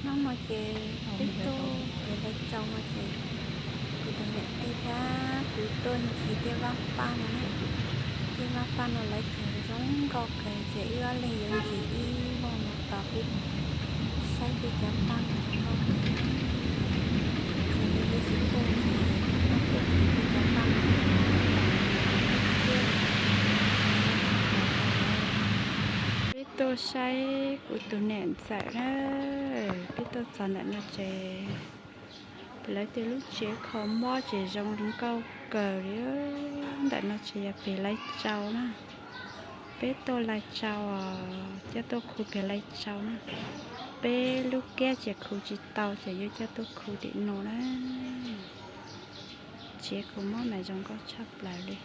Hnub no ces peb tuaj pem Hlais Tsau no ces kuv tus niam tij thiab kuv tuaj ncig tej vaj paj no na. Tej vaj paj no lawv cog zoo nkauj kawg ces wb ob leeg yuav ncig ib hmos no tos peb mus saib peb cov paj no zoo nkauj kawg. Ces yog peb tsis tuaj ces peb tuaj ncig peb cov paj no xwb. Peb tuaj saib kuv tus niam ntxawm na, peb tuaj txog ntawm no ces lawv tej lub tsev kho mob ces zoo nkauj kawg li. Ntawm no ces yog pem Hlais Tsau na, peb tuaj Hlais Tsau os, coj tuaj khu pem Hlais Tsau na. Peb lub kiab ces khu tsis tau ces yuav coj tuaj khu tim no na. Tsev kho mob mas zoo nkauj tshaj plaws li.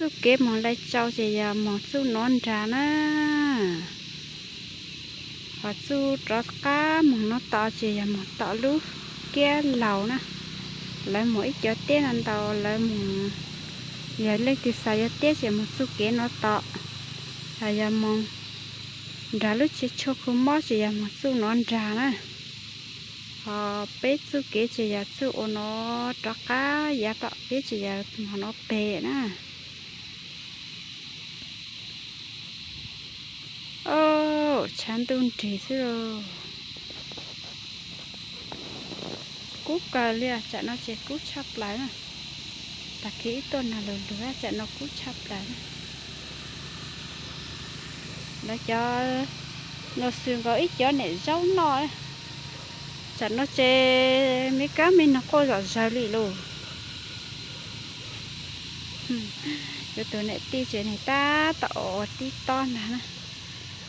Txuj kev moog Hlais Tsau ces yog moog txuj nuav nrag na. Hos txuj rov qab moog nuav tom ces yog moog tom lub kiab laug na. Lawv moog ib cov teb no ntau, lawv moog, yog leej twg xav yuav teb ces moog txuj kev nuav tom. Hos yog moog nrag lub tsev tshuaj khu mob ces yog moog txuj nuav nrag na. Hos peb txuj kev ces yog txuj ua nuav rov qab yav tom peb ces yog moog nuav pem na. Au, tshav ntuj nrig xwb lauj. Kub kawg li, tsam no ces kub tshaj plaws na. Tag kis wb tuaj nag lug lug, tsam no kub tshaj plaws na. Lawv cov no xws nkaus ib cov niam zaub noj. Tsam no ces me kab me noog quaj zom zaws li lauj. Kuv tus niam tij ces nws tab tom ua tib tob ntag na.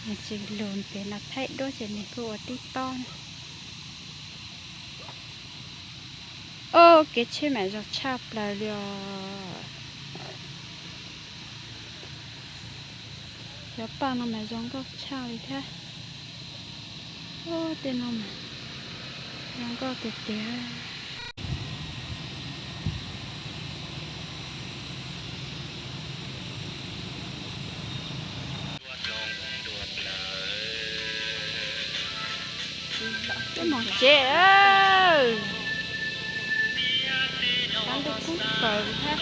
Nws tsis lug pem no thaij duab ces nws kuj ua tib tob na. Au, kev tsheb mas zoo tshaj plaws li os. Cov paj no mas zoo nkauj tshaj li thiab. Au, tej no mas zoo nkauj tiag tiag. Peb moog tsev, tshav ntuj kub kawg thiab.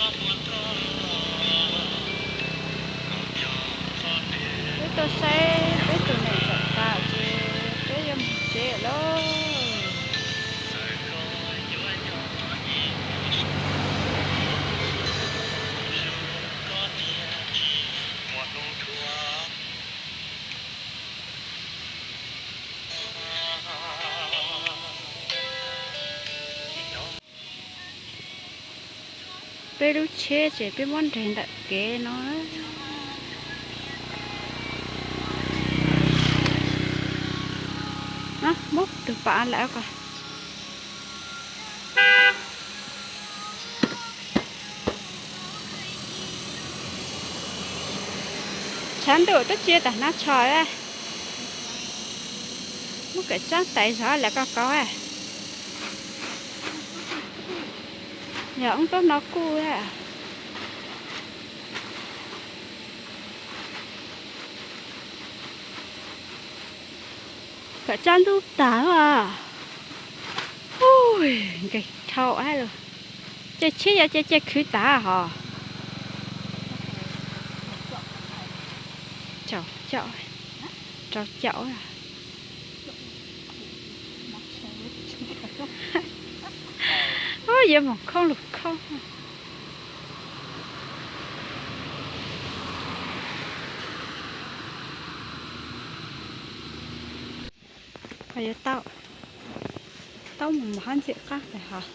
Peb tuaj saib peb tus niam ntxawm tas ces peb yuav moog tsev lauj. Peb lub tsheb ces peb muab nres ntawm kev no. Muab tus pam lawm ko. Tshav ntuj twb tsis tas hnab tsho, muab kawm tsaab tais zov lawm ko kauv. Yog oob tub no kuj kawm tsaab ntub tag. Ui, nkeeg dhau hab lauj. Ces tsheb yog ces ces khwv tag hos. Rau caum, rau caum. Yuav moog khoob lug khoob. Ho yuav tau, tau mus mus hab ntxim qaab tas hos.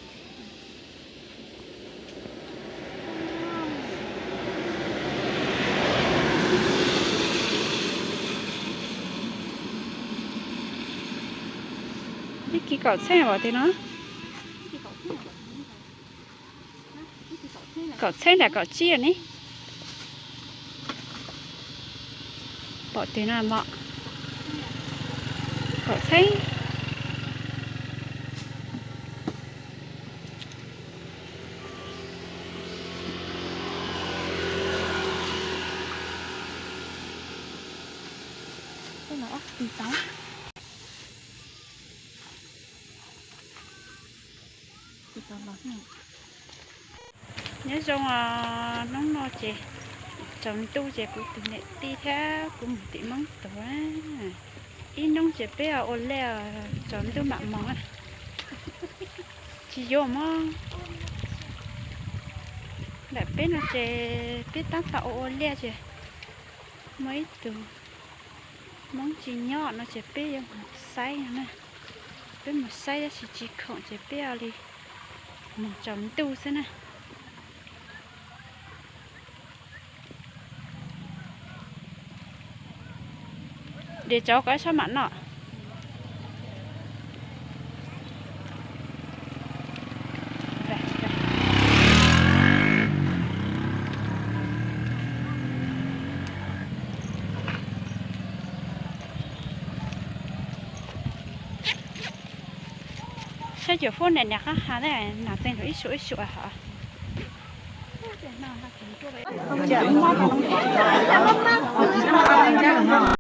Kaum txheeb pom tes no. Kaum txheeb ntawm kaum tsib ne. Pom tes no mog. Kaum txheeb. Nyob zoo os, hnub no ces tsaus ntuj ces kuv tus niam tij thiab kuv mus tim Hmoob tuag. Ib hnub ces peb ua liaj tsaus ntuj mam mus. Tsis yuav mog. Ntawm peb no ces peb tab tom ua ua liaj ces muaj ib tug Hmoob tsis nyob no ces peb yuav mus saib no na. Peb mus saib tab sis tsis khoom ces peb ua li mus tsaus ntuj xwb na. Diav tsov koj sab mam no. Saib cuam fub niam niam qab has, nas txeeg rau ib suam ib suam hos.